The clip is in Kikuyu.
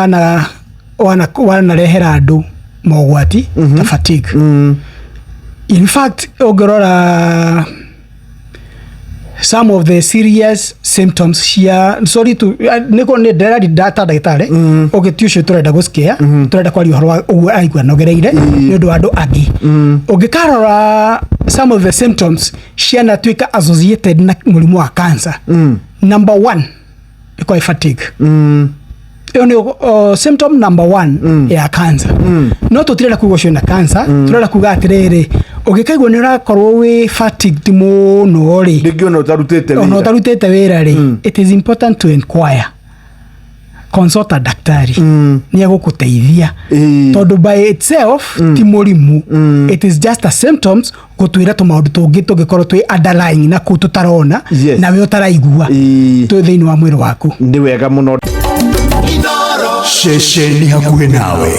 Wana wana wanarehera andũ mogwati ta fatigue. In fact, ũngĩrora some of the serious symptoms cia, sorry to, nĩko nĩ ndĩrari ta ndagĩtarĩ ũngĩ ti ũcio tũrenda gũscare, tũrenda kwaria ũhoro wa ũguo araigua nogereire nĩ ũndũ wa andũ angĩ. Ũngĩkarora some of the symptoms cianatuĩka associated na mũrimũ wa cancer, number one ĩkorwo fatigue. Ĩyo nĩ symptom number one ya cancer. No tũtirenda kuga ũcio na cancer, tũrenda kuga atĩrĩrĩ, ũngĩkaigua nĩ ũrakorwo wĩ fatigued mũno rĩ, Rĩngĩ ona ũtarutĩte ona wĩra. Ũtarutĩte wĩra rĩ, it is important to inquire, consult a daktari, nĩ egũkũteithia, tondũ by itself ti mũrimũ, it is just a symptoms gũtwĩra tũmaũndũ tũngĩ tũngĩkorwo twĩ underlying na kũu tũtarona nawe ũtaraigua twĩ thĩinĩ wa mwĩrĩ waku. Nĩ wega mũno. Ceceni hakuhĩ nawe.